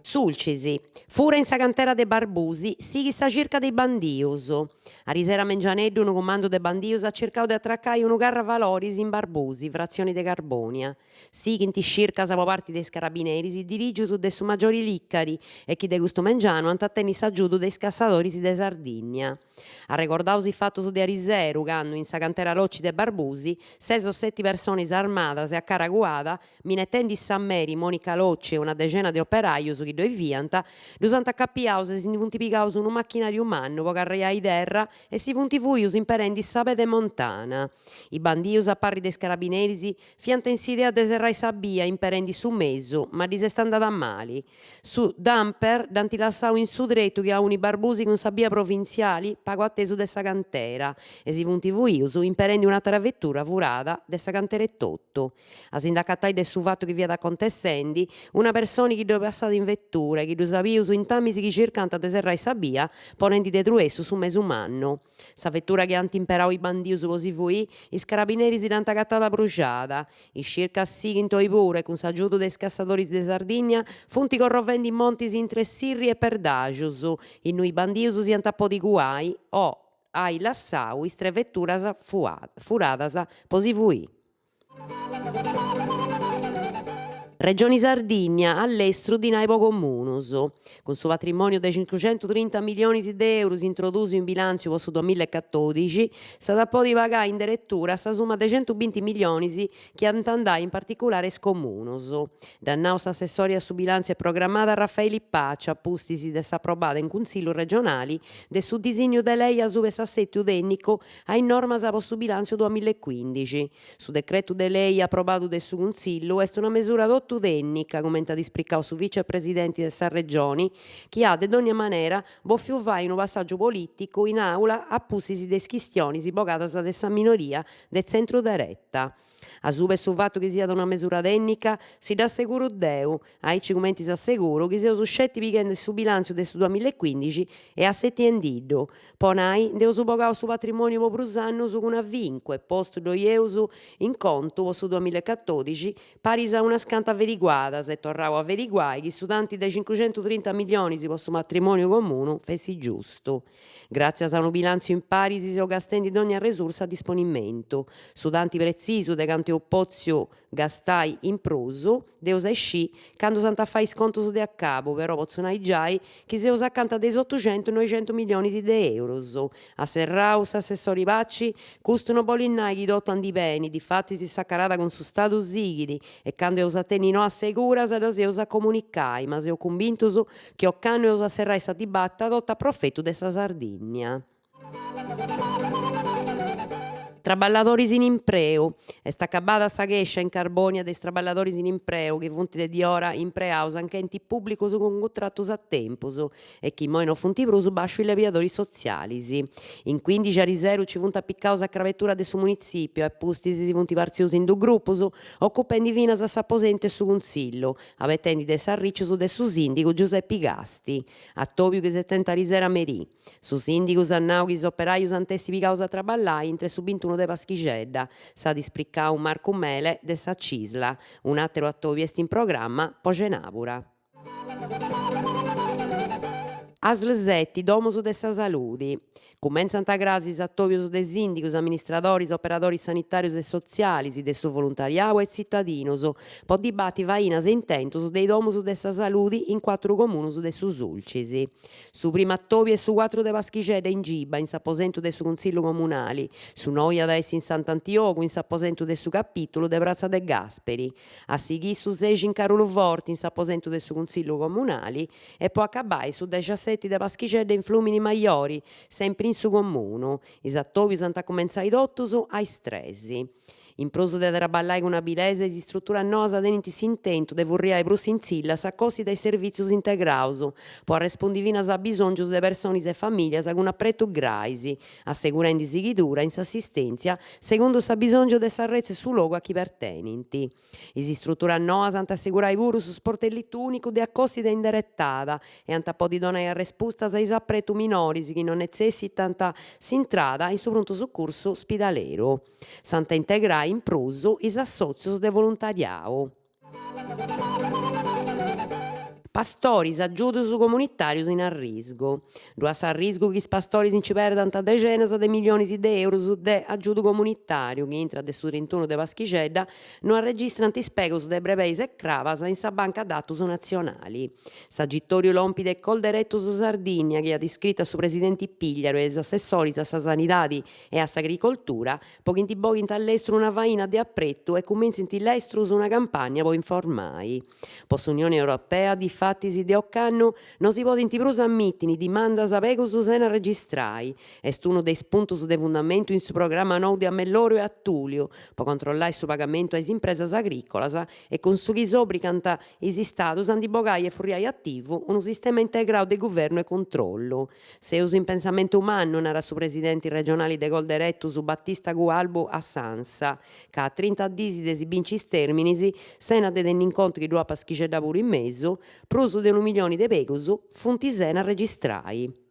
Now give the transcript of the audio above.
Sulcis, fura in sa cantera de Barbusi, sighit sa circa de is bandius. Arisera a mengianeddu unu cumandu de bandius at circau de atracai unu carravaloris in Barbusi, fratzioni de Carbònia. Sighint is circas po parti de is carabineris dirigius de su magiori Licari e chi de custu mengianu ant a tenni s'agiudu de is cassadoris de Sardìnnia. Arregordaus is fatus de ariseru candu in sa cantera Locci de Barbusi ses o seti personis armadas e a cara cuada Minetendi sa meri Monica Locci e una dexena de operajus chi ddoi fiant, ddus ant acapiaus e si ndi funt pigaus unu machinàriu mannu po carriai terra e si funt fuius imperendi sa pedemontana. Is bandius a parri de is carabineris fiant in s'idea de serrai sa bia imperendi su mesu, ma ddis est andada mali. Su dumper dd'ant lassau in su tretu chi aunit Barbusi cun sa bia provintziali pagu atesu de sa cantera e si funt fuius imperendi un'àtera vetura furada de sa cantera etotu. A si nd'acatai de su fatu chi fiat acontessendi, una personi chi ddoi passàt in vetura e chi ddus at bius intamis chi circànt de serrai sa bia ponendi de truessu su mesu mannu. Sa vetura chi ant imperau is bandius po si fuì, is carabineris dd'ant agatada abruxada. Is circas sighint oi puru e cun s'agiudu de is cassadoris de Sardìnnia funt corrovendi montis intre Sirri e Perdaxus, innui is bandius s'iant a podi cuai o ai lassau is tres veturas furadas po si fuì. Regioni Sardigna, a lestru dinai po comunus. Cun su patrimòniu de cincuxentutrinta milionis de eurus introdùsiu in bilàntziu po su duamilla e catòdixi, s'at a podi pagai in deretura sa suma de centubinti milionis chi ant andai in particulari a is comunus. Dd'at nau s'assessori a su bilàntziu e programada Raffaeli Paci a pustis de s'aprobada in Cuntzillu regionali de su disignu de lei asuba 'e s'assètiu tènnicu a is normas po su bilàntziu duamilla e cuìndixi. Su decretu de lei aprobadu de su Cuntzillu est una mesura totu tènnica, cumenti at ispricau su vicepresidenti de sa Regioni, chi at de dònnia manera bòfiu fai unu passàgiu polìticu in àula a pustis de is chistionis bogadas de sa minoria de tzentru-dereta. Asuba 'e su fatu chi siat una mesura tènnica, si dd'asseguru deu, aici cumenti s'asseguru chi seus sceti pighendi su bilàntziu de su duamilla e cuìndixi e assetiendiddu. Po nai, nd'eus bogau su patrimòniu po prus annus cun avincu e postu ddu eus in contu po su duamilla e catòdixi paris a unas cantu averiguadas e torrau a averiguai chi su tanti de cincuxentutrinta milionis po su patrimòniu comunu fessit giustu. Gràtzias a unu bilàntziu in paris seus gastendi dònnia resursa a disponimentu. Su tanti pretzisu de cantu eus pòtziu gastai in prus, dd'eus a iscì candu s'ant a fai is contus de acabu, però potzu nai giai chi seus acanta de is otuxentu noixentu milionis de eurus. At serrau s'assessori Paci, custu no bolit nai chi totu andit beni, difatis s'acarada cun su Stadu sighit e candu eus a tenni noas seguras ddas eus a comunicai, ma seus cumbintus chi ocannu eus a serrai sa dibata totu a profetu de sa Sardìnnia. Traballadoris in impreu. Est acabada sa chèscia in Carbònia de is traballadoris in impreu chi funt de diora impreaus anche enti pùblicus cun cuntratus a tempus e chi immoi no funt prus bàsciu is lebiadoris sotzialis. In cuìndixi ariseru ci funt apicaus a crabetura de su munitzìpiu e a pustis si funt partzius in dus grupus, ocupendi finas s'aposentu 'e su cuntzillu, abetendi de s'arrìcius de su sìndigu Giuseppi Gasti. Atòbiu chi s'est tentu arisera a merì. Su sìndigu s'at nau chi is operajus ant essi pigaus a traballai intre su bintunu de Paschixedda, s'at ispricau Marcu Mele de sa Cisl. Un'àteru atòbiu est in programma po cenàbura. Asl seti, domus de sa saludi. Cumentzant cras is atòbius de sìndigus, amministradoris, operadoris sanitàrius e sotzialis, de su voluntariau e tzitadinus, po dibati fainas e intentus de is domus de sa saludi in cuatru comunus de su Sulcis. Su primu atòbiu est su cuatru de Paschixedda in Giba, in s'aposentu de su Cuntzillu Comunali. Su noi at a essi in Sant'Antiogu, in s'aposentu de su Capìtulu de Pratza De Gasperi. A sighì su sexi in Caruluforti, in s'aposentu de su Cuntzillu Comunali. E po acabai su dexaseti de Paschixedda in Flumini Majori, sempri in su Comunu. Is atòbius ant a cumentzai totus a is tres. In prus de traballai cun abilesa, is istruturas noas tenint s'intentu de furriai prus sintzilla s'acòstida a is servìtzius integraus, po arrespundi finas a bisòngius de personis e famìlias cun apretus grais, assegurendi sighidura in s'assistèntzia segundu s'abisòngiu de s'arretza e su logu a chi pertenint. Is istruturas noas ant a assegurai puru su sportellitu ùnicu de acòstida inderetada e ant a podi donai arrespustas a is apretus minoris chi non netzèssitant s'intrada in su pruntu sucursu spidaleru. S'ant a integrai. pagai in prus is assòtzius de voluntariau. Pastoris, agiudus comunitàrius in arrisgu. Ddu at s'arrisgu chi is pastoris nci perdant dexenas de milionis de eurus de agiudu comunitàriu chi intra de su trintunu de Paschixedda no arregistrant is pegus de brebeis e crabas in sa banca datus natzionali. S'agitòriu lompit de Colderetus Sardigna chi at iscritu a su presidenti Pigliaru e a is assessoris a sa Sanidadi e a s'Agricoltura po chi ndi boghint a lestru una faina de apretu e cumentzint lestrus una campànnia po informai. Po s'Unioni Europea, difatis, de ocannu no si podint prus ammìtiri dimandas pegus sena registrai. Est unu de is puntus de fundamentu in su programma nou de amellòriu e atùliu po controllai su pagamentu a is impresas agrìcolas e cun su chi s'òbrigant is istadus a ndi bogai e furriai ativu unu sistema integrau de guvernu e cuntrollu. Seus in pensamentu mannu, narat su presidenti regionali de Colderetus Battista Cualbu a s'Ansa, ca a trinta dis de si binci is terminis, sena de tenni in contu chi ddu at Paschixedda puru in mesu, prus de unu milioni de pegus funt sena registrai.